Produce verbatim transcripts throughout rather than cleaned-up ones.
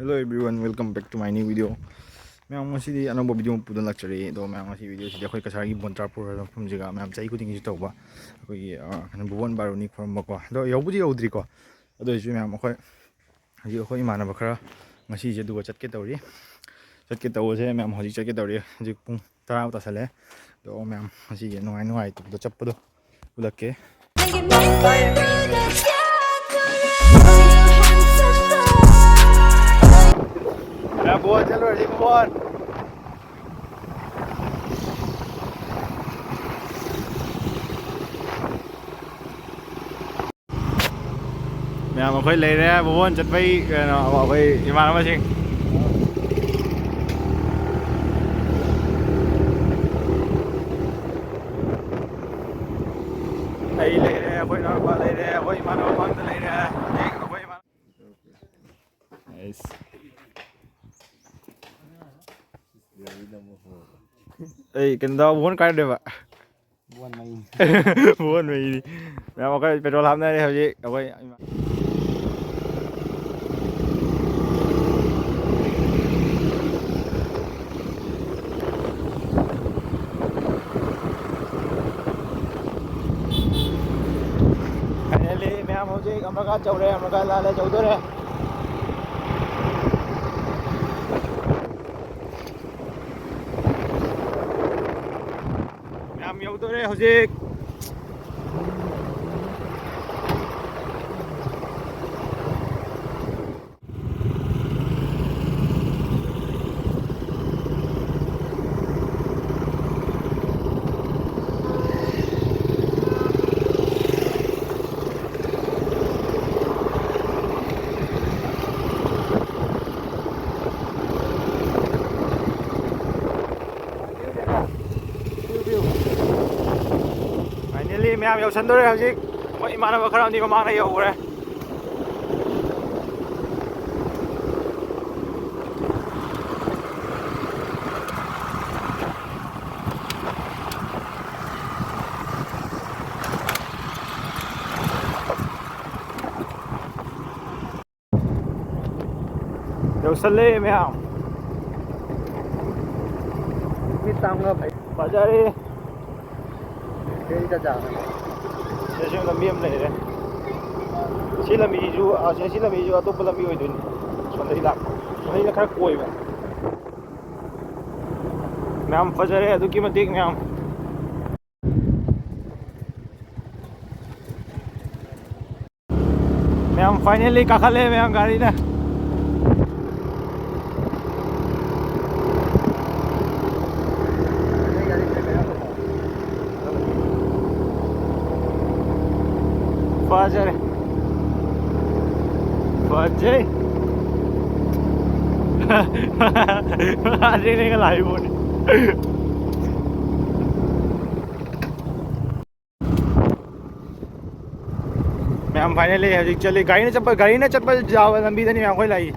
Hello everyone, welcome back to my new video. ꯃꯌꯥꯝ, ꯉꯁꯤꯗꯤ ꯑꯅꯧꯕ ꯚꯤꯗꯤꯑꯣ ꯑꯃ ꯄꯨꯗꯨꯅ ꯂꯥꯛꯆꯔꯦ꯫ ꯑꯗꯣ ꯃꯌꯥꯝ, ꯉꯁꯤ ꯚꯤꯗꯤꯑꯣꯁꯤꯗꯤ ꯑꯩꯈꯣꯏ ꯀꯁꯥꯔꯒꯤ ꯕꯣꯟꯇ꯭ꯔꯥꯄꯨꯔ ꯍꯥꯏꯕ ꯃꯐꯝꯁꯤꯒ ꯃꯌꯥꯝ ꯆꯍꯤ ꯈꯨꯗꯤꯡꯒꯤꯁꯨ ꯇꯧꯕ ꯑꯩꯈꯣꯏꯒꯤ, ꯑ, ꯀꯩꯅꯣ, ꯚꯨꯕꯣꯟ ꯕꯥꯔꯨꯅꯤ ꯈꯨꯔꯨꯝꯕꯀꯣ꯫ ꯑꯗꯣ ꯌꯧꯕꯨꯗꯤ ꯌꯧꯗ꯭ꯔꯤꯀꯣ꯫ ꯑꯗꯨ ꯑꯣꯏꯔꯁꯨ ꯃꯌꯥꯝ, ꯑꯩꯈꯣꯏ ꯍꯧꯖꯤꯛ ꯑꯩꯈꯣꯏ ꯏꯃꯥꯟꯅꯕ ꯈꯔ ꯉꯁꯤꯁꯦ ꯑꯗꯨꯒ ꯆꯠꯀꯦ ꯇꯧꯔꯤ꯫ ꯆꯠꯀꯦ ꯇꯧꯕꯁꯦ ꯃꯌꯥꯝ ꯍꯧꯖꯤꯛ ꯆꯠꯀꯦ ꯇꯧꯔꯤ꯫ ꯍꯧꯖꯤꯛ ꯄꯨꯡ ꯇꯔꯥ ꯇꯥꯁꯜꯂꯛꯑꯦ꯫ ꯑꯗꯣ ꯃꯌꯥꯝ ꯉꯁꯤꯒꯤ ꯅꯨꯡꯉꯥꯏ ꯅꯨꯡꯉꯥꯏꯇꯕꯗꯣ ꯆꯠꯄꯗꯣ ꯎꯠꯂꯛꯀꯦ꯫ ꯌꯥ, ꯕꯣꯟ ꯆꯠꯂꯨꯔꯁꯤ, ꯕꯣꯟ꯫ ꯃꯌꯥꯝ, ꯑꯩꯈꯣꯏ ꯂꯩꯔꯦ ꯕꯣꯟ ꯆꯠꯄꯩ ꯀꯩꯅꯣ, ꯑꯩꯈꯣꯏ ꯏꯃꯥꯟꯅꯕꯁꯤꯡ꯫ ꯑꯩ ꯂꯩꯔꯦ, ꯑꯩꯈꯣꯏ ꯏꯅꯥꯎꯄꯥ ꯂꯩꯔꯦ, ꯑꯩꯈꯣꯏ ꯏꯃꯥꯟꯅꯕ ꯃꯥꯡꯗ ꯂꯩꯔꯦ꯫ ꯍꯧꯖꯤꯛ ꯑꯩꯈꯣꯏ ꯏꯃꯥꯟꯅꯕ ꯑꯩꯁ꯫ ꯑꯩ ꯀꯩꯅꯣ ꯇꯧ, ꯕꯣꯟ ꯀꯥꯏꯗꯦꯕ꯫ ꯕꯣꯟ ꯃꯩ꯫ ꯕꯣꯟ ꯃꯩꯅꯤ꯫ ꯃꯌꯥꯝ ꯑꯩꯈꯣꯏ ꯄꯦꯇ꯭ꯔꯣꯜ ꯍꯥꯞꯅꯔꯦ ꯍꯧꯖꯤꯛ ꯑꯩꯈꯣꯏ꯫ Finally, ꯃꯌꯥꯝ ꯍꯧꯖꯤꯛ ꯑꯃꯔꯀꯥꯟ ꯌꯧꯔꯦ, ꯑꯃꯔꯀꯥꯟ ꯂꯥꯜꯂꯦ, ꯌꯧꯗꯣꯔꯦ꯫ ꯃꯌꯥꯝ ꯌꯧꯗꯣꯔꯦ ꯍꯧꯖꯤꯛ꯫ Finally, ꯃꯌꯥꯝ ꯌꯧꯁꯟꯗꯣꯔꯦ ꯍꯧꯖꯤꯛ꯫ ꯃꯣꯏ ꯏꯃꯥꯟꯅꯕ ꯈꯔ ꯑꯃꯗꯤ ꯃꯃꯥꯡꯗ ꯌꯧꯈ꯭ꯔꯦ꯫ ꯌꯧꯁꯜꯂꯦ ꯃꯌꯥꯝ꯫ ꯃꯤ ꯇꯥꯡꯒ ꯐꯩ꯫ ꯐꯖꯔꯦ꯫ ꯀꯩꯗ ꯆꯥꯕꯅꯣ? ꯁꯤꯗꯁꯨ ꯂꯝꯕꯤ ꯑꯃ ꯂꯩꯔꯦ꯫ ꯁꯤ ꯂꯝꯕꯤꯁꯤꯁꯨ, ꯑ, ꯁꯤ, ꯁꯤ ꯂꯝꯕꯤꯁꯤꯁꯨ ꯑꯇꯣꯞꯄ ꯂꯝꯕꯤ ꯑꯣꯏꯗꯣꯏꯅꯤ꯫ ꯁꯣꯝꯗꯒꯤ ꯂꯥꯛꯄ꯫ ꯁꯣꯝꯗꯒꯤꯅ ꯈꯔ ꯀꯣꯏꯕ꯫ ꯃꯌꯥꯝ ꯐꯖꯔꯦ ꯑꯗꯨꯛꯀꯤ ꯃꯇꯤꯛ ꯃꯌꯥꯝ꯫ ꯃꯌꯥꯝ finally ꯀꯥꯈꯠꯂꯦ ꯃꯌꯥꯝ ꯒꯥꯔꯤꯅ꯫ ꯐꯖꯔꯦ꯫ ꯐꯖꯩ꯫ ꯑꯗꯨꯅꯦꯒ ꯂꯥꯛꯏꯕꯣꯅꯤ꯫ ꯃꯌꯥꯝ finally ꯍꯧꯖꯤꯛ ꯆꯠꯂꯤ꯫ ꯒꯥꯔꯤꯅ ꯆꯠꯄ, ꯒꯥꯔꯤꯅ ꯆꯠꯄ ꯌꯥꯕ ꯂꯝꯕꯤꯗꯅꯤ ꯃꯌꯥꯝ ꯑꯩꯈꯣꯏ ꯂꯥꯛꯏ꯫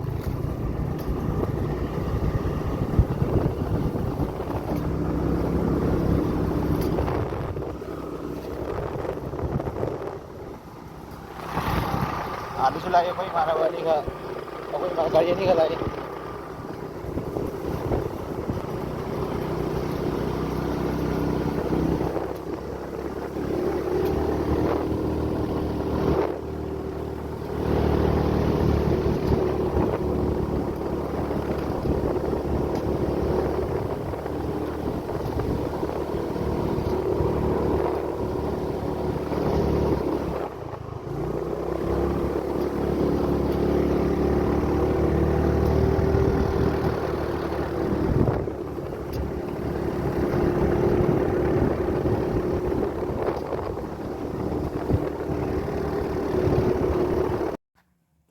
ꯑꯥꯗꯁꯨ ꯂꯥꯛꯏ ꯑꯩꯈꯣꯏ ꯏꯃꯥꯟꯅꯕ ꯑꯅꯤꯒ, ꯑꯩꯈꯣꯏ ꯏꯃꯥ-, ꯒꯥꯔꯤ ꯑꯅꯤꯒ ꯂꯥꯛꯏ꯫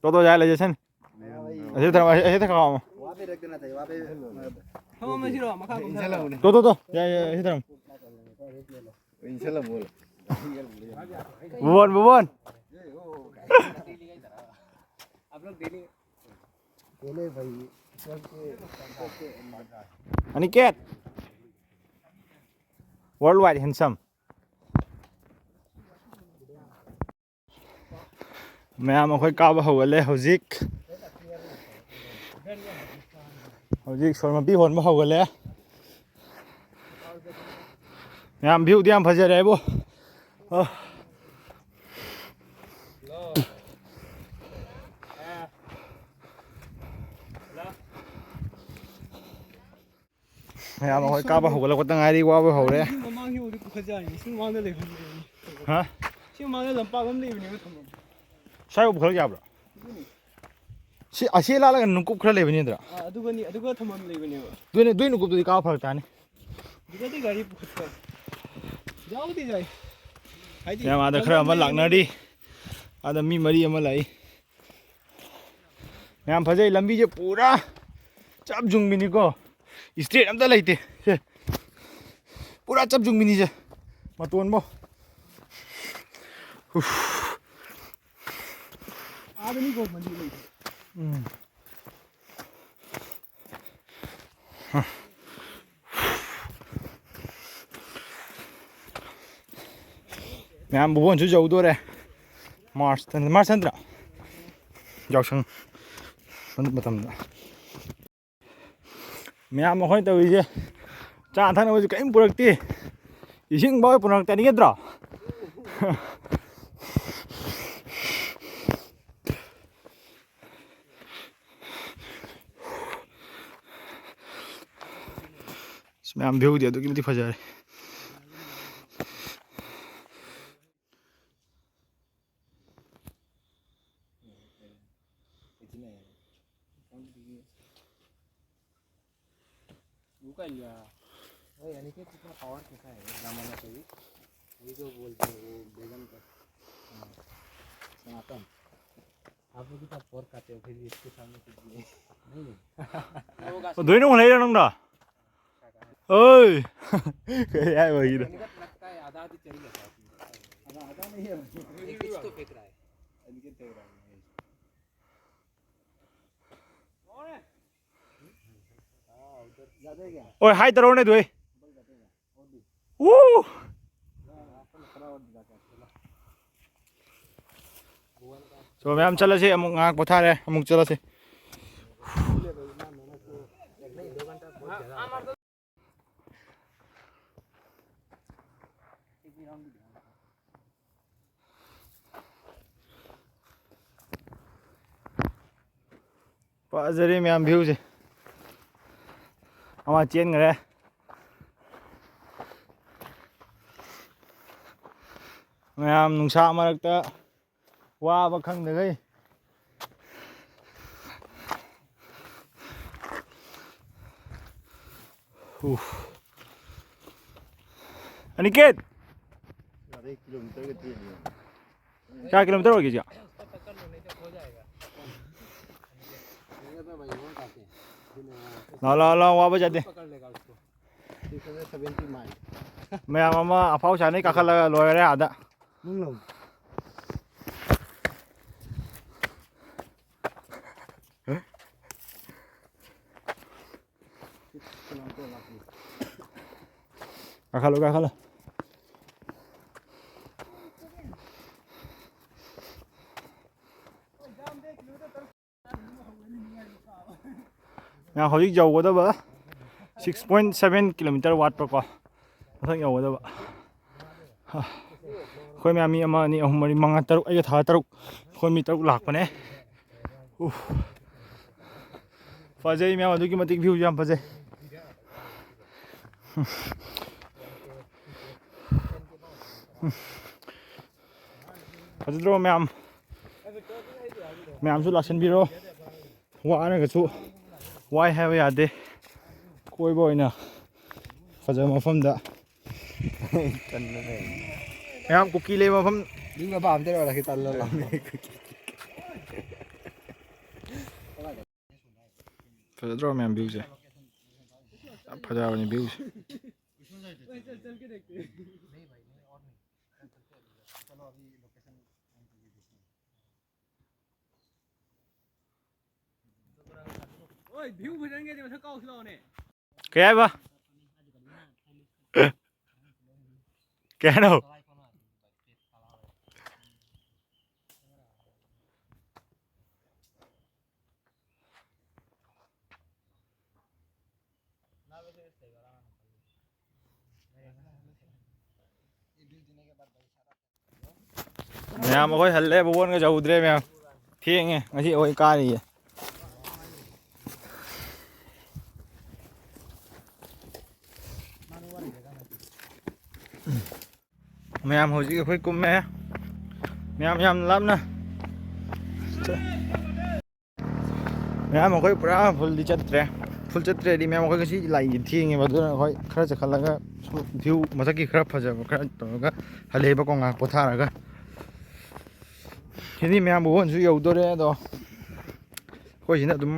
ꯇꯣ, ꯇꯣ, ꯌꯥꯏ, ꯂꯩꯖꯁꯅꯤ꯫ ꯑꯁꯤ ꯊꯝꯃꯣ, ꯑꯁꯤ, ꯑꯁꯤ ꯊꯝꯃꯣ꯫ ꯊꯝꯃꯝꯃꯁꯤꯔꯣ? ꯃꯈꯥ ꯀꯨꯝꯊꯔꯒ? ꯇꯣ, ꯇꯣ, ꯇꯣ, ꯌꯥꯏ, ꯌꯥꯏ, ꯑꯁꯤ ꯊꯝꯃꯣ꯫ ꯏꯟꯁꯥꯜꯂꯥ ꯕꯣꯜ꯫ ꯕꯣꯜ, ꯕꯣꯜ꯫ ꯑꯅꯤꯀꯦꯠ꯫ Worldwide handsome꯫ ꯃꯌꯥꯝ ꯑꯩꯈꯣꯏ ꯀꯥꯕ ꯍꯧꯒꯠꯂꯦ ꯍꯧꯖꯤꯛ꯫ ꯍꯧꯖꯤꯛ ꯁꯣꯔ ꯃꯄꯤ ꯍꯣꯟꯕ ꯍꯧꯒꯠꯂꯦ꯫ ꯃꯌꯥꯝ ꯚ꯭ꯌꯨꯗꯤ ꯌꯥꯝ ꯐꯖꯔꯦ ꯍꯥꯏꯕꯨ꯫ ꯑ꯫ ꯃꯌꯥꯝ ꯑꯩꯈꯣꯏ ꯀꯥꯕ ꯍꯧꯒꯠꯂꯛꯄꯗ ꯉꯥꯏꯔꯤ, ꯋꯥꯕ ꯍꯧꯔꯦ꯫ ꯁꯤ ꯃꯃꯥꯡꯒꯤ ꯎꯗꯤ ꯄꯨꯈꯠ ꯌꯥꯔꯤꯅꯦ꯫ ꯁꯤ ꯃꯃꯥꯡꯗ ꯂꯩꯕꯅꯦ꯫ ꯍꯥ? ꯁꯤ ꯃꯃꯥꯡꯗ ꯂꯝꯄꯥꯛ ꯑꯃ ꯂꯩꯕꯅꯦꯕ ꯊꯝꯐꯝ꯫ ꯁ꯭ꯋꯥꯏꯕꯨ ꯄꯨꯈꯠꯂꯛ ꯌꯥꯕ꯭ꯔꯣ? ꯑꯗꯨꯅꯤ꯫ ꯁꯤ ꯑꯁꯤ ꯂꯥꯜꯂꯒ ꯅꯨꯡꯀꯨꯞ ꯈꯔ ꯂꯩꯕꯅꯤꯗ꯭ꯔꯥ? ꯑꯥ, ꯑꯗꯨꯒꯅꯤ, ꯑꯗꯨꯒ ꯊꯝꯐꯝ ꯂꯩꯕꯅꯦꯕ꯫ ꯑꯗꯨꯅꯤ, ꯑꯗꯨꯏ ꯅꯨꯡꯀꯨꯞꯇꯨꯗꯤ ꯀꯥꯕ ꯐꯔꯛ ꯇꯥꯅꯤ꯫ ꯑꯗꯨꯗꯗꯤ ꯒꯥꯔꯤ ꯄꯨꯈꯠꯄ ꯌꯥꯎꯗꯤ ꯌꯥꯏ꯫ ꯍꯥꯏꯗꯤ ꯃꯌꯥꯝ ꯑꯥꯗ ꯈꯔ ꯑꯃ ꯂꯝꯕꯤ ꯂꯥꯛꯅꯔꯤ꯫ ꯑꯥꯗ ꯃꯤ ꯃꯔꯤ ꯑꯃ ꯂꯥꯛꯏ꯫ ꯃꯌꯥꯝ ꯐꯖꯩ, ꯂꯝꯕꯤꯁꯦ ꯄꯨꯔꯥ ꯆꯞ ꯌꯨꯡꯕꯤꯅꯤꯀꯣ, straight ꯑꯝꯇ ꯂꯩꯇꯦ꯫ ꯁꯦ, ꯄꯨꯔꯥ ꯆꯞ ꯌꯨꯡꯕꯤꯅꯤꯁꯦ, ꯃꯇꯣꯟꯕꯣ꯫ ꯎꯐ꯫ ꯑꯥꯗꯅꯤꯀꯣ ꯃꯟꯗꯤꯔ ꯂꯩꯁꯦ꯫ ꯎꯝ꯫ ꯃꯌꯥꯝ ꯕꯨꯕꯣꯟꯁꯨ ꯌꯧꯗꯣꯔꯦ꯫ ꯃꯥꯔꯁꯇ, ꯃꯥꯔꯁ ꯅꯠꯇ꯭ꯔꯥ? ꯌꯥꯎꯁꯪ ꯃꯇꯝꯗ꯫ ꯃꯌꯥꯝ ꯑꯩꯈꯣꯏꯅ ꯇꯧꯔꯤꯁꯦ, ꯆꯥ ꯊꯛꯅꯕꯁꯨ ꯀꯔꯤꯝ ꯄꯨꯔꯛꯇꯦ, ꯏꯁꯤꯡ ꯐꯥꯎ ꯄꯨꯔꯛꯇꯅꯤ ꯅꯠꯇ꯭ꯔꯣ? ꯑꯁ, ꯃꯌꯥꯝ ꯚ꯭ꯌꯨꯗꯤ ꯑꯗꯨꯛꯀꯤ ꯃꯇꯤꯛ ꯐꯖꯔꯦ꯫ वो कर लिया। ओए, अनिकेत, कितना पावर कैसा है जमाना पे भी? वही तो बोलते हैं, वो बेगम का। हाँ। सनातन। आप लोग कितना पोर खाते हो, फिर भी इसके सामने कुछ भी नहीं। नहीं, नहीं। लोग आज ꯅꯣꯏ ꯅꯣꯡ ꯂꯩꯔ ꯅꯪꯗ? ꯍꯣꯏ꯫ ꯀꯩ ꯍꯥꯏꯕꯒꯤꯅꯣ? अनिकेत लगता है आधा आधी चल जाता है। आधा, आधा नहीं है। ये कुछ तो फेंक रहा है। अनिकेत फेंक रहा है। ꯍꯣꯏ, ꯍꯥꯏ ꯇꯧꯔꯛꯎꯅꯦ ꯑꯗꯨ ꯑꯩ꯫ ꯎ! So, ꯃꯌꯥꯝ ꯆꯠꯂꯁꯤ, ꯑꯃꯨꯛ ꯉꯥꯏꯍꯥꯛ ꯄꯣꯊꯥꯔꯦ, ꯑꯃꯨꯛ ꯆꯠꯂꯁꯤ꯫ ꯐꯖꯔꯦ ꯃꯌꯥꯝ, ꯚ꯭ꯌꯨꯁꯦ꯫ ꯑꯃ ꯆꯦꯟꯈ꯭ꯔꯦ꯫ ꯃꯌꯥꯝ ꯅꯨꯡꯁꯥ ꯃꯔꯛꯇ ꯋꯥꯕ ꯈꯪꯗꯈꯩ꯫ ꯎꯐ꯫ ꯑꯅꯤꯀꯦꯠ! ꯀꯌꯥ ꯀꯤꯂꯣꯃꯤꯇꯔ ꯑꯣꯏꯒꯦ ꯁꯤꯒ? ꯂꯥꯎ, ꯂꯥꯎ, ꯂꯥꯎ, ꯋꯥꯕ ꯌꯥꯗꯦ꯫ ꯃꯌꯥꯝ ꯑꯃ ꯑꯐꯥꯎ ꯁꯥꯅꯩ ꯀꯥꯈꯠꯂꯒ ꯂꯣꯏꯔꯦ ꯑꯥꯗ꯫ ꯀꯥꯈꯠꯂꯣ, ꯀꯥꯈꯠꯂꯣ꯫ ꯃꯌꯥꯝ ꯍꯧꯖꯤꯛ ꯌꯧꯒꯗꯕ six point seven kilometer ꯋꯥꯠꯄꯀꯣ, ꯃꯊꯛ ꯌꯧꯒꯗꯕ꯫ ꯑꯩꯈꯣꯏ ꯃꯌꯥꯝ ꯃꯤ ꯑꯃ, ꯑꯅꯤ, ꯑꯍꯨꯝ, ꯃꯔꯤ, ꯃꯉꯥ, ꯇꯔꯨꯛ, ꯑꯩꯒ ꯊꯥ ꯇꯔꯨꯛ, ꯑꯩꯈꯣꯏ ꯃꯤ ꯇꯔꯨꯛ ꯂꯥꯛꯄꯅꯦ꯫ ꯎꯐ꯫ ꯐꯖꯩ ꯃꯌꯥꯝ, ꯑꯗꯨꯛꯀꯤ ꯃꯇꯤꯛ view ꯌꯥꯝ ꯐꯖꯩ꯫ ꯐꯖꯗ꯭ꯔꯣ ꯃꯌꯥꯝ? ꯃꯌꯥꯝꯁꯨ ꯂꯥꯛꯁꯟꯕꯤꯔꯣ꯫ ꯋꯥꯔꯒꯁꯨ ꯋꯥꯏ ꯍꯥꯏꯕ ꯌꯥꯗꯦ꯫ ꯀꯣꯏꯕ ꯑꯣꯏꯅ ꯐꯖꯕ ꯃꯐꯝꯗ꯫ ꯇꯟꯕ ꯂꯩ꯫ ꯃꯌꯥꯝ ꯀꯨꯀꯤ ꯂꯩꯕ ꯃꯐꯝ꯫ ꯃꯤ ꯃꯄꯥ ꯑꯝꯇ ꯂꯩꯔꯝꯃꯗꯤ ꯇꯜꯂ ꯂꯥꯎꯅꯦ꯫ ꯐꯖꯗ꯭ꯔꯣ ꯃꯌꯥꯝ viewꯁꯦ? ꯌꯥꯝ ꯐꯖꯕꯅꯤ viewꯁꯦ꯫ ꯀꯩ ꯍꯥꯏꯕ? ꯀꯩ ꯍꯥꯏꯅꯣ? ꯃꯌꯥꯝ ꯑꯩꯈꯣꯏ ꯍꯜꯂꯦ, ꯕꯣꯕꯣꯟꯒ ꯌꯧꯗ꯭ꯔꯦ ꯃꯌꯥꯝ꯫ ꯊꯦꯡꯉꯦ ꯉꯁꯤ ꯑꯩꯈꯣꯏ ꯀꯥꯔꯤꯌꯦ꯫ ꯃꯌꯥꯝ ꯍꯧꯖꯤꯛ ꯑꯩꯈꯣꯏ ꯀꯨꯝꯃꯦ꯫ ꯃꯌꯥꯝ ꯌꯥꯝ ꯂꯥꯞꯅ꯫ ꯃꯌꯥꯝ ꯑꯩꯈꯣꯏ ꯄꯨꯔꯥ ꯐꯨꯜꯗꯤ ꯆꯠꯇ꯭ꯔꯦ꯫ ꯐꯨꯜ ꯆꯠꯇ꯭ꯔꯦꯗꯤ ꯃꯌꯥꯝ ꯑꯩꯈꯣꯏ ꯉꯁꯤ ꯂꯥꯏꯟꯁꯦ ꯊꯦꯡꯉꯦꯕ, ꯑꯗꯨꯅ ꯑꯩꯈꯣꯏ ꯈꯔ ꯆꯠꯈꯠꯂꯒ ꯁꯨꯝ ꯚ꯭ꯌꯨ ꯃꯊꯛꯀꯤ ꯈꯔ ꯐꯖꯕ ꯈꯔ ꯇꯧꯔꯒ ꯍꯜꯂꯛꯑꯦꯕꯀꯣ, ꯉꯥꯏꯍꯥꯛ ꯄꯣꯊꯥꯔꯒ꯫ ꯁꯤꯗꯤ ꯃꯌꯥꯝ ꯕꯥꯃꯣꯟꯁꯨ ꯌꯧꯗꯣꯔꯦ, ꯑꯗꯣ ꯑꯩꯈꯣꯏ ꯁꯤꯅ ꯑꯗꯨꯝ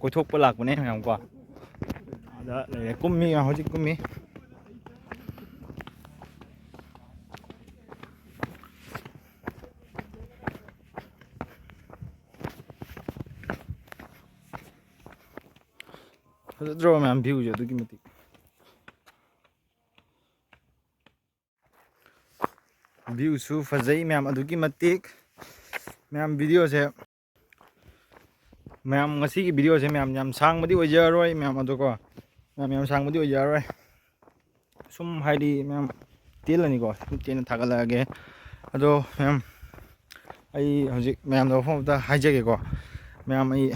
ꯀꯣꯏꯊꯣꯛꯄ ꯂꯥꯛꯄꯅꯦ ꯃꯌꯥꯝ ꯀꯣ꯫ ꯑꯗ ꯂꯩꯔꯦ, ꯀꯨꯝꯃꯤ, ꯍꯧꯖꯤꯛ ꯀꯨꯝꯃꯤ꯫ ꯐꯖꯗ꯭ꯔꯣ ꯃꯌꯥꯝ ꯚ꯭ꯌꯨꯁꯦ ꯑꯗꯨꯛꯀꯤ ꯃꯇꯤꯛ? ꯚ꯭ꯌꯨꯁꯨ ꯐꯖꯩ ꯃꯌꯥꯝ ꯑꯗꯨꯛꯀꯤ ꯃꯇꯤꯛ꯫ ꯃꯌꯥꯝ ꯚꯤꯗꯤꯑꯣꯁꯦ, ꯃꯌꯥꯝ ꯉꯁꯤꯒꯤ ꯚꯤꯗꯤꯑꯣꯁꯦ ꯃꯌꯥꯝ ꯌꯥꯝ ꯁꯥꯡꯕꯗꯤ ꯑꯣꯏꯖꯔꯔꯣꯏ ꯃꯌꯥꯝ, ꯑꯗꯨꯀꯣ ꯃꯌꯥꯝ ꯌꯥꯝ ꯁꯥꯡꯕꯗꯤ ꯑꯣꯏꯖꯔꯔꯣꯏ꯫ ꯁꯨꯝ ꯍꯥꯏꯗꯤ ꯃꯌꯥꯝ ꯇꯦꯜꯂꯅꯤꯀꯣ, ꯁꯨꯝ ꯇꯦꯟꯅ ꯊꯥꯒꯠꯂꯛꯑꯒꯦ꯫ ꯑꯗꯣ ꯃꯌꯥꯝ ꯑꯩ ꯍꯧꯖꯤꯛ ꯃꯌꯥꯝꯗ ꯋꯥꯐꯝ ꯑꯝꯇ ꯍꯥꯏꯖꯒꯦꯀꯣ꯫ ꯃꯌꯥꯝ ꯑꯩ,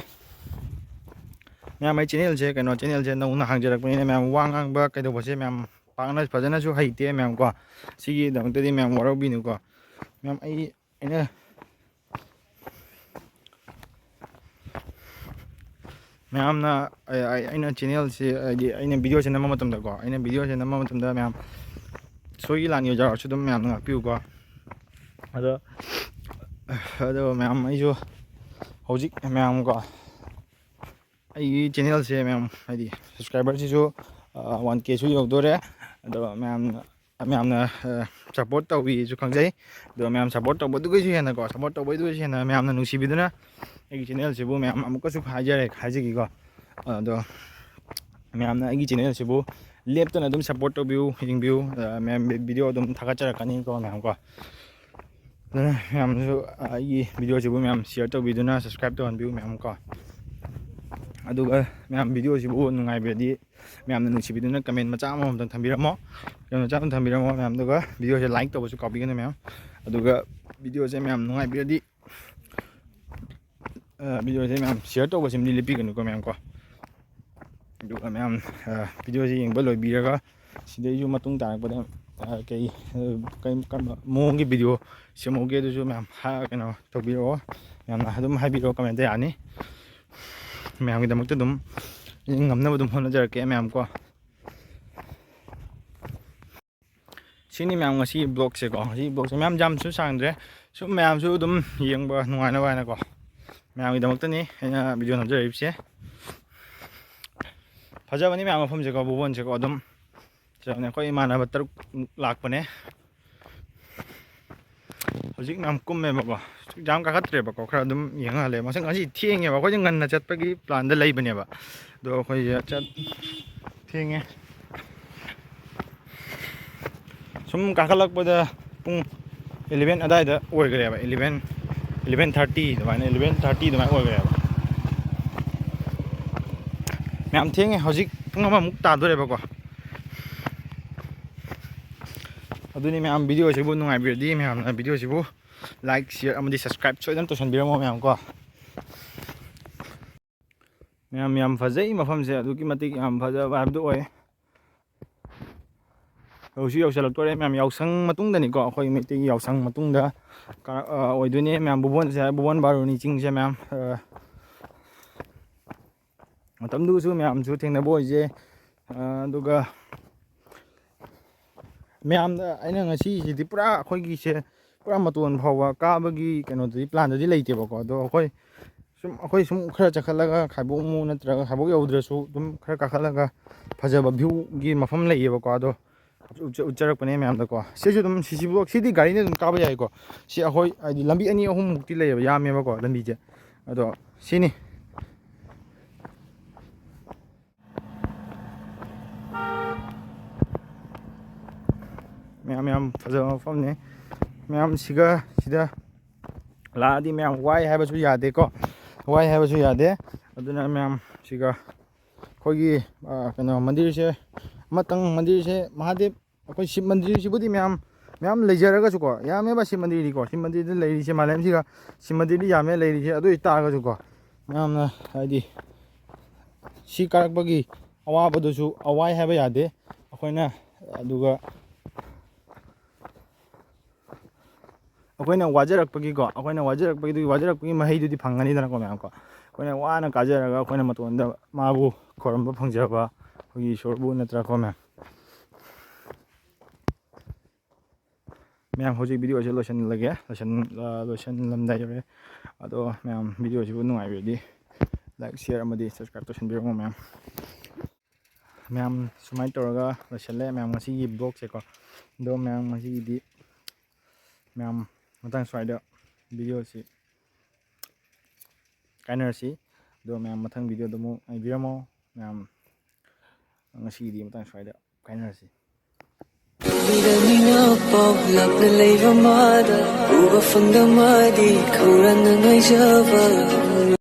ꯃꯌꯥꯝ ꯑꯩ ꯆꯦꯅꯦꯜꯁꯦ, ꯀꯩꯅꯣ, ꯆꯦꯅꯦꯜꯁꯦ ꯅꯧꯅ ꯍꯥꯡꯖꯔꯛꯄꯅꯤꯅ ꯃꯌꯥꯝ ꯋꯥ ꯉꯥꯡꯕ ꯀꯩꯗꯧꯕꯁꯦ ꯃꯌꯥꯝ ꯄꯥꯛꯅ ꯐꯖꯅꯁꯨ ꯍꯩꯇꯦ ꯃꯌꯥꯝ ꯀꯣ꯫ ꯁꯤꯒꯤꯗꯃꯛꯇꯗꯤ ꯃꯌꯥꯝ ꯋꯥꯔꯧꯕꯤꯅꯨꯀꯣ꯫ ꯃꯌꯥꯝ ꯑꯩ, ꯑꯩꯅ ꯃꯌꯥꯝꯅ ꯑꯩ, ꯑꯩ, ꯑꯩꯅ ꯆꯦꯅꯦꯜꯁꯦ, ꯍꯥꯏꯗꯤ ꯑꯩꯅ ꯚꯤꯗꯤꯑꯣꯁꯦ ꯅꯝꯕ ꯃꯇꯝꯗꯀꯣ, ꯑꯩꯅ ꯚꯤꯗꯤꯑꯣꯁꯦ ꯅꯝꯕ ꯃꯇꯝꯗ ꯃꯌꯥꯝ ꯁꯣꯏꯈꯤ ꯂꯥꯟꯈꯤ ꯌꯥꯎꯔꯁꯨ ꯑꯗꯨꯝ ꯃꯌꯥꯝꯅ ꯉꯥꯛꯄꯤꯌꯨꯀꯣ꯫ ꯑꯗꯣ, ꯑꯗꯣ ꯃꯌꯥꯝ ꯑꯩꯁꯨ ꯍꯧꯖꯤꯛ ꯃꯌꯥꯝꯀꯣ, ꯑꯩꯒꯤ ꯆꯦꯅꯦꯜꯁꯦ ꯃꯌꯥꯝ ꯍꯥꯏꯗꯤ ꯁꯕꯁꯀ꯭ꯔꯥꯏꯕꯔꯁꯤꯁꯨ ꯋꯥꯟ ꯀꯦꯁꯨ ꯌꯧꯗꯣꯔꯦ꯫ ꯑꯗꯣ ꯃꯌꯥꯝꯅ, ꯃꯌꯥꯝꯅ ꯁꯞꯄꯣꯔꯠ ꯇꯧꯕꯤꯁꯨ ꯈꯪꯖꯩ꯫ ꯑꯗꯣ ꯃꯌꯥꯝ ꯁꯞꯄꯣꯔꯠ ꯇꯧꯕꯗꯨꯒꯤꯁꯨ ꯍꯦꯟꯅꯀꯣ, ꯁꯞꯄꯣꯔꯠ ꯇꯧꯕꯗꯨꯒꯤꯁꯨ ꯍꯦꯟꯅ ꯃꯌꯥꯝꯅ ꯅꯨꯡꯁꯤꯕꯤꯗꯨꯅ ꯑꯩꯒꯤ ꯆꯦꯅꯦꯜꯁꯤꯕꯨ ꯃꯌꯥꯝ ꯑꯃꯨꯛꯀꯁꯨ ꯍꯥꯏꯖꯔꯦ, ꯍꯥꯏꯖꯒꯦꯀꯣ꯫ ꯑꯗꯣ ꯃꯌꯥꯝꯅ ꯑꯩꯒꯤ ꯆꯦꯅꯦꯜꯁꯤꯕꯨ ꯂꯦꯞꯇꯅ ꯑꯗꯨꯝ ꯁꯞꯄꯣꯔꯠ ꯇꯧꯕꯤꯌꯨ, ꯌꯦꯡꯕꯤꯌꯨ꯫ ꯑ, ꯃꯌꯥꯝ ꯚꯤꯗꯤꯑꯣ ꯑꯗꯨꯝ ꯊꯥꯒꯠꯆꯔꯛꯀꯅꯤꯀꯣ ꯃꯌꯥꯝ ꯀꯣ꯫ ꯑꯗꯨꯅ ꯃꯌꯥꯝꯁꯨ ꯑꯩꯒꯤ ꯚꯤꯗꯤꯑꯣꯁꯤꯕꯨ ꯃꯌꯥꯝ ꯁꯤꯌꯔ ꯇꯧꯕꯤꯗꯨꯅ ꯁꯕꯁꯀ꯭ꯔꯥꯏꯕ ꯇꯧꯍꯟꯕꯤꯌꯨ ꯃꯌꯥꯝ ꯀꯣ꯫ ꯑꯗꯨꯒ ꯃꯌꯥꯝ ꯚꯤꯗꯤꯑꯣꯁꯤꯕꯨ ꯅꯨꯡꯉꯥꯏꯕꯤꯔꯗꯤ ꯃꯌꯥꯝꯅ ꯅꯨꯡꯁꯤꯕꯤꯗꯨꯅ ꯀꯃꯦꯟ ꯃꯆꯥ ꯑꯃꯃꯝꯇꯪ ꯊꯝꯕꯤꯔꯝꯃꯣ꯫ ꯀꯃꯦꯟ ꯃꯆꯥ ꯑꯃ ꯊꯝꯕꯤꯔꯝꯃꯣ ꯃꯌꯥꯝ꯫ ꯑꯗꯨꯒ ꯚꯤꯗꯤꯑꯣꯁꯦ ꯂꯥꯏꯛ ꯇꯧꯕꯁꯨ ꯀꯥꯎꯕꯤꯒꯅꯨ ꯃꯌꯥꯝ꯫ ꯑꯗꯨꯒ ꯚꯤꯗꯤꯑꯣꯁꯦ ꯃꯌꯥꯝ ꯅꯨꯡꯉꯥꯏꯕꯤꯔꯗꯤ ꯑ, ꯚꯤꯗꯤꯑꯣꯁꯦ ꯃꯌꯥꯝ ꯁꯤꯌꯔ ꯇꯧꯕꯁꯤꯃꯗꯤ ꯂꯦꯞꯄꯤꯒꯅꯨꯀꯣ ꯃꯌꯥꯝ ꯀꯣ꯫ ꯑꯗꯨꯒ ꯃꯌꯥꯝ, ꯑ, ꯚꯤꯗꯤꯑꯣꯁꯦ ꯌꯦꯡꯕ ꯂꯣꯏꯕꯤꯔꯒ ꯁꯤꯗꯩꯁꯨ ꯃꯇꯨꯡ ꯇꯥꯔꯛꯄꯗ ꯑ, ꯀꯩ, ꯑ, ꯀꯩ, ꯀꯔꯝꯕ ꯃꯑꯣꯡꯒꯤ ꯚꯤꯗꯤꯑꯣ ꯁꯦꯝꯍꯧꯒꯦ, ꯑꯗꯨꯁꯨ ꯃꯌꯥꯝ ꯍꯥ-, ꯀꯩꯅꯣ ꯇꯧꯕꯤꯔꯛꯑꯣ, ꯃꯌꯥꯝꯅ ꯑꯗꯨꯝ ꯍꯥꯏꯕꯤꯔꯛꯑꯣ, ꯀꯃꯦꯟꯇ ꯌꯥꯅꯤ꯫ ꯃꯌꯥꯝꯒꯤꯗꯃꯛꯇ ꯑꯗꯨꯝ ꯑꯩ ꯉꯝꯅꯕ ꯑꯗꯨꯝ ꯍꯣꯠꯅꯖꯔꯛꯀꯦ ꯃꯌꯥꯝ ꯀꯣ꯫ ꯁꯤꯅꯤ ꯃꯌꯥꯝ ꯉꯁꯤ ꯕ꯭ꯂꯣꯛꯁꯦꯀꯣ꯫ ꯉꯁꯤ ꯕ꯭ꯂꯣꯛꯁꯦ ꯃꯌꯥꯝ ꯌꯥꯝꯁꯨ ꯁꯥꯡꯗ꯭ꯔꯦ, ꯁꯨꯝ ꯃꯌꯥꯝꯁꯨ ꯑꯗꯨꯝ ꯌꯦꯡꯕ ꯅꯨꯡꯉꯥꯏꯅꯕ ꯍꯥꯏꯅꯀꯣ, ꯃꯌꯥꯝꯒꯤꯗꯃꯛꯇꯅꯤ ꯑꯩꯅ ꯚꯤꯗꯤꯑꯣ ꯅꯝꯖꯔꯛꯏꯕꯁꯦ꯫ ꯐꯖꯕꯅꯤ ꯃꯌꯥꯝ ꯃꯐꯝꯁꯦꯀꯣ, ꯚꯨꯕꯣꯟꯁꯦꯀꯣ꯫ ꯑꯗꯨꯝ ꯐꯖꯕꯅꯤ꯫ ꯑꯩꯈꯣꯏ ꯏꯃꯥꯟꯅꯕ ꯇꯔꯨꯛ ꯂꯥꯛꯄꯅꯦ꯫ ꯍꯧꯖꯤꯛ ꯃꯌꯥꯝ ꯀꯨꯝꯃꯦꯕꯀꯣ, ꯌꯥꯝ ꯀꯥꯈꯠꯇ꯭ꯔꯦꯕꯀꯣ, ꯈꯔ ꯑꯗꯨꯝ ꯌꯦꯡꯍꯜꯂꯦ꯫ ꯃꯁꯤ ꯉꯁꯤ ꯊꯦꯡꯉꯦꯕ, ꯑꯩꯈꯣꯏꯁꯦ ꯉꯟꯅ ꯆꯠꯄꯒꯤ ꯄ꯭ꯂꯥꯟꯗ ꯂꯩꯕꯅꯦꯕ, ꯑꯗꯣ ꯑꯩꯈꯣꯏꯁꯦ ꯆꯠ-, ꯊꯦꯡꯉꯦ꯫ ꯁꯨꯝ ꯀꯥꯈꯠꯂꯛꯄꯗ ꯄꯨꯡ eleven ꯑꯗꯥꯏꯗ ꯑꯣꯏꯈ꯭ꯔꯦꯕ, eleven, eleven thirty ꯑꯗꯨꯃꯥꯏꯅ, eleven thirty ꯑꯗꯨꯃꯥꯏꯅ ꯑꯣꯏꯈ꯭ꯔꯦꯕ꯫ ꯃꯌꯥꯝ ꯊꯦꯡꯉꯦ, ꯍꯧꯖꯤꯛ ꯄꯨꯡ ꯑꯃꯃꯨꯛ ꯇꯥꯗꯣꯔꯦꯕꯀꯣ꯫ ꯑꯗꯨꯅꯤ ꯃꯌꯥꯝ, ꯚꯤꯗꯤꯑꯣꯁꯤꯕꯨ ꯅꯨꯡꯉꯥꯏꯕꯤꯔꯗꯤ ꯃꯌꯥꯝꯅ ꯚꯤꯗꯤꯑꯣꯁꯤꯕꯨ like, share ꯑꯃꯗꯤ subscribe ꯁꯣꯏꯗꯅ ꯇꯧꯁꯟꯕꯤꯔꯝꯃꯣ ꯃꯌꯥꯝ ꯀꯣ꯫ ꯃꯌꯥꯝ, ꯌꯥꯝ ꯐꯖꯩ ꯃꯐꯝꯁꯦ, ꯑꯗꯨꯛꯀꯤ ꯃꯇꯤꯛ ꯌꯥꯝ ꯐꯖꯕ ꯍꯥꯏꯕꯗꯨ ꯑꯣꯏ꯫ ꯍꯧꯖꯤꯛ ꯌꯧꯁꯤꯜꯂꯛꯇꯣꯔꯦ ꯃꯌꯥꯝ, ꯌꯥꯎꯁꯪ ꯃꯇꯨꯡꯗꯅꯤꯀꯣ, ꯑꯩꯈꯣꯏ ꯃꯩꯇꯩꯒꯤ ꯌꯥꯎꯁꯪ ꯃꯇꯨꯡꯗ ꯀ-, ꯑ, ꯑꯣꯏꯗꯣꯏꯅꯦ ꯃꯌꯥꯝ꯫ ꯚꯨꯕꯣꯟꯁꯦ, ꯚꯨꯕꯣꯟ ꯕꯥꯔꯨꯅꯤ ꯆꯤꯡꯁꯦ ꯃꯌꯥꯝ, ꯑ, ꯃꯇꯝꯗꯨꯒꯁꯨ ꯃꯌꯥꯝꯁꯨ ꯊꯦꯡꯅꯕ ꯑꯣꯏꯁꯦ꯫ ꯑ, ꯑꯗꯨꯒ ꯃꯌꯥꯝꯗ ꯑꯩꯅ ꯉꯁꯤꯁꯤꯗꯤ ꯄꯨꯔꯥ ꯑꯩꯈꯣꯏꯒꯤꯁꯦ ꯄꯨꯔꯥ ꯃꯇꯣꯟ ꯐꯥꯎꯕ ꯀꯥꯕꯒꯤ ꯀꯩꯅꯣꯗꯗꯤ, ꯄ꯭ꯂꯥꯟꯗꯗꯤ ꯂꯩꯇꯦꯕꯀꯣ꯫ ꯑꯗꯣ ꯑꯩꯈꯣꯏ ꯁꯨꯝ, ꯑꯩꯈꯣꯏ ꯁꯨꯝ ꯈꯔ ꯆꯠꯈꯠꯂꯒ ꯈꯥꯏꯕꯣꯛꯃꯨꯛ ꯅꯠꯇ꯭ꯔꯒ ꯈꯥꯏꯕꯣꯛ ꯌꯧꯗ꯭ꯔꯁꯨ ꯑꯗꯨꯝ ꯈꯔ ꯀꯥꯈꯠꯂꯒ ꯐꯖꯕ ꯚ꯭ꯌꯨꯒꯤ ꯃꯐꯝ ꯂꯩꯌꯦꯕꯀꯣ꯫ ꯑꯗꯣ ꯎꯠꯆ-, ꯎꯠꯆꯔꯛꯄꯅꯦ ꯃꯌꯥꯝꯗꯀꯣ꯫ ꯁꯤꯁꯨ ꯑꯗꯨꯝ ꯁꯤꯁꯤꯕꯨ, ꯁꯤꯗꯤ ꯒꯥꯔꯤꯅ ꯑꯗꯨꯝ ꯀꯥꯕ ꯌꯥꯏꯀꯣ꯫ ꯁꯤ ꯑꯩꯈꯣꯏ ꯍꯥꯏꯗꯤ ꯂꯝꯕꯤ ꯑꯅꯤ ꯑꯍꯨꯝꯃꯨꯛꯇꯤ ꯂꯩꯌꯦꯕ, ꯌꯥꯝꯃꯦꯕꯀꯣ ꯂꯝꯕꯤꯁꯦ꯫ ꯑꯗꯣ ꯁꯤꯅꯤ꯫ ꯃꯌꯥꯝ, ꯌꯥꯝ ꯐꯖꯕ ꯃꯐꯝꯅꯤ꯫ ꯃꯌꯥꯝ ꯁꯤꯒ, ꯁꯤꯗ ꯂꯥꯛꯑꯗꯤ ꯃꯌꯥꯝ ꯋꯥꯏ ꯍꯥꯏꯕꯁꯨ ꯌꯥꯗꯦꯀꯣ, ꯋꯥꯏ ꯍꯥꯏꯕꯁꯨ ꯌꯥꯗꯦ꯫ ꯑꯗꯨꯅ ꯃꯌꯥꯝ ꯁꯤꯒ ꯑꯩꯈꯣꯏꯒꯤ, ꯑ, ꯀꯩꯅꯣ, ꯃꯟꯗꯤꯔꯁꯦ ꯑꯃꯇꯪ, ꯃꯟꯗꯤꯔꯁꯦ ꯃꯍꯥꯗꯦꯕ, ꯑꯩꯈꯣꯏ ꯁꯤꯕ ꯃꯟꯗꯤꯔꯁꯤꯕꯨꯗꯤ ꯃꯌꯥꯝ, ꯃꯌꯥꯝ ꯂꯩꯖꯔꯒꯁꯨꯀꯣ, ꯌꯥꯝꯃꯦꯕ ꯁꯤꯕ ꯃꯟꯗꯤꯔꯗꯤꯀꯣ꯫ ꯁꯤꯕ ꯃꯟꯗꯤꯔꯗ ꯂꯩꯔꯤꯁꯦ ꯃꯥꯂꯦꯝꯁꯤꯒ ꯁꯤꯕ ꯃꯟꯗꯤꯔꯗꯤ ꯌꯥꯝꯃꯦ ꯂꯩꯔꯤꯁꯦ꯫ ꯑꯗꯨ ꯑꯣꯏꯇꯥꯔꯒꯁꯨꯀꯣ, ꯃꯌꯥꯝꯅ ꯍꯥꯏꯗꯤ ꯁꯤ ꯀꯥꯔꯛꯄꯒꯤ ꯑꯋꯥꯕꯗꯨꯁꯨ ꯑꯋꯥꯏ ꯍꯥꯏꯕ ꯌꯥꯗꯦ ꯑꯩꯈꯣꯏꯅ꯫ ꯑꯗꯨꯒ ꯑꯩꯈꯣꯏꯅ ꯋꯥꯖꯔꯛꯄꯒꯤꯀꯣ, ꯑꯩꯈꯣꯏꯅ ꯋꯥꯖꯔꯛꯄꯒꯤꯗꯨꯒꯤ, ꯋꯥꯖꯔꯛꯄꯒꯤ ꯃꯍꯩꯗꯨꯗꯤ ꯐꯪꯒꯅꯤꯗꯅꯀꯣ ꯃꯌꯥꯝ ꯀꯣ꯫ ꯑꯩꯈꯣꯏꯅ ꯋꯥꯅ ꯀꯥꯖꯔꯒ ꯑꯩꯈꯣꯏꯅ ꯃꯇꯣꯟꯗ ꯃꯥꯕꯨ ꯈꯣꯏꯔꯝꯕ ꯐꯪꯖꯕ ꯑꯩꯈꯣꯏꯒꯤ ꯏꯁꯣꯔꯕꯨ ꯅꯠꯇ꯭ꯔꯥꯀꯣ ꯃꯌꯥꯝ꯫ ꯃꯌꯥꯝ, ꯍꯧꯖꯤꯛ video ꯑꯁꯤ ꯂꯣꯏꯁꯤꯜꯂꯒꯦ꯫ ꯂꯣꯏꯁꯤꯟ-, ꯑ, ꯂꯣꯏꯁꯤꯜꯂꯝꯗꯥꯏ ꯌꯧꯔꯦ꯫ ꯑꯗꯣ ꯃꯌꯥꯝ, video ꯑꯁꯤꯕꯨ ꯅꯨꯡꯉꯥꯏꯕꯤꯔꯗꯤ like, share ꯑꯃꯗꯤ subscribe ꯇꯧꯁꯤꯟꯕꯤꯔꯝꯃꯣ ꯃꯌꯥꯝ꯫ ꯃꯌꯥꯝ, ꯁꯨꯃꯥꯏꯅ ꯇꯧꯔꯒ ꯂꯣꯏꯁꯤꯜꯂꯦ ꯃꯌꯥꯝ ꯉꯁꯤꯒꯤ vlogꯁꯦꯀꯣ꯫ ꯑꯗꯣ ꯃꯌꯥꯝ, ꯉꯁꯤꯒꯤꯗꯤ ꯃꯌꯥꯝ ꯃꯇꯥꯡ ꯁ꯭ꯋꯥꯏꯗ videoꯁꯤ ꯀꯥꯏꯅꯔꯁꯤ꯫ ꯑꯗꯣ ꯃꯌꯥꯝ ꯃꯊꯪ videoꯗ ꯑꯃꯨꯛ ꯉꯥꯏꯕꯤꯔꯝꯃꯣ꯫ ꯃꯌꯥꯝ ꯉꯁꯤꯒꯤꯗꯤ ꯃꯇꯥꯡ ꯁ꯭ꯋꯥꯏꯗ ꯀꯥꯏꯅꯔꯁꯤ꯫ ꯃꯤꯔꯝꯅ ꯄꯥꯎ ꯂꯥꯞꯅ ꯂꯩꯕ ꯃꯥꯗ ꯎꯕ ꯐꯪꯗ ꯃꯥꯗꯤ ꯈꯧꯔꯥꯡꯅ ꯉꯥꯏꯖꯕ